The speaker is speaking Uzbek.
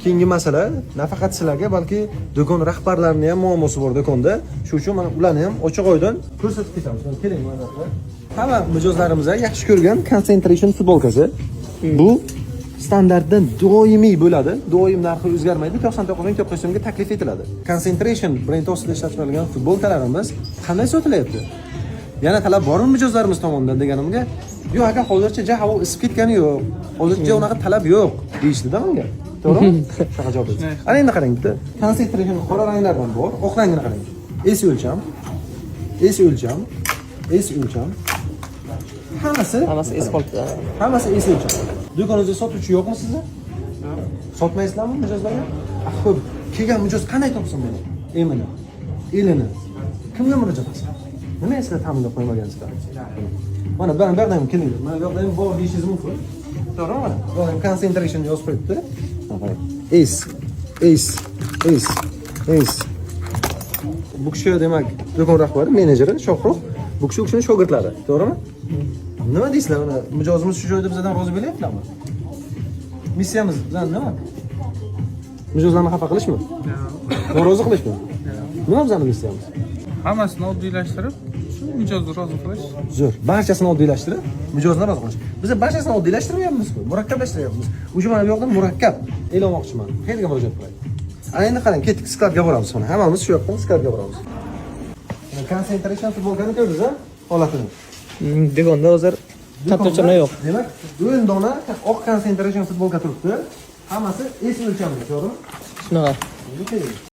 Keyingi masala, nafaqat sizlarga, balki do'kon rahbarlarini ham muammosi bor do'konda. Shu uchun mana ularni ham ochiq oydin ko'rsatib ketamiz. Mana, keling, mana buyoqqa. Hamma mijozlarimiz yaxshi ko'rgan Concentration futbolkasi. Bu standartdan doimiy bo'ladi, doim narxi o'zgarmaydi, 99 900 so'mga taklif etiladi. Concentration brend ostida ishlab chiqarilgan futbolkalarimiz qanday sotilyapti? Yana talab bormi mijozlarimiz tomonidan deganimga, "Yo'q, aka, hozircha ja havo isib ketgani yo'q, hozircha unaqa talab yo'q", deyishdida menga. To'g'rimi? Shunaqa javob berdi. Ana endi qarang, bitta Concentration qora ranglardan bor, oq rangini qarang. S o'lcham, S o'lcham, S o'lcham, hammasi. Hammasi S qolibdi. Hammasi S o'lcham. Do'koningizda sotuvchi yo'qmi sizni? Sotmaysizlarmi mijozlarga? Ah, xo'p, kelgan mijoz qanday topsin buni? Emini, elini kimga murojaat qilsin? Nimaga sizlar ta'minlab qo'ymagansizlar? Mana bu yoqda ham keling, mana bu yoqda ham bor deyishingiz mumkin, to'g'rimi? Mana bu yoqda ham Concentration yozib qo'yibdi. Mana qarang. S, S, S, S. Bu kishi, demak, do'kon rahbari, menejeri Shohrux, bu kishi u kishini shogirdlari, to'g'rimi? Nima deysizlar, mana mijozimiz shu joyda bizdan rozi bo'lyaptilarmi? Missiyamiz bizani nima? Mijozlarni xafa qilishmi, norozi qilishmi? Nima bizani missiyamiz? Hammasini oddiylashtirib, shu mijozni rozi qilish. Zo'r, barchasini oddiylashtirib, mijozni rozi qilish. Biz barchasini oddiylashtirmayapmiz-ku, murakkablashtiryapmiz. Уже mana bu yoqda murakkab e'lonmoqchiman, qayerga murojaat qilay? Ana endi qarang, ketdik, skladga boramiz. Mana, hammamiz shu yoqdan skladga boramiz. Mana, Concentration futbolkani ko'rdingiz a holatini? Do'konda hozir sotuvchilar yo'q. Demak, 10 dona oq Concentration futbolka turibdi, hammasi S o'lchamli, to'g'rimi? Shunaqa. Endi keling.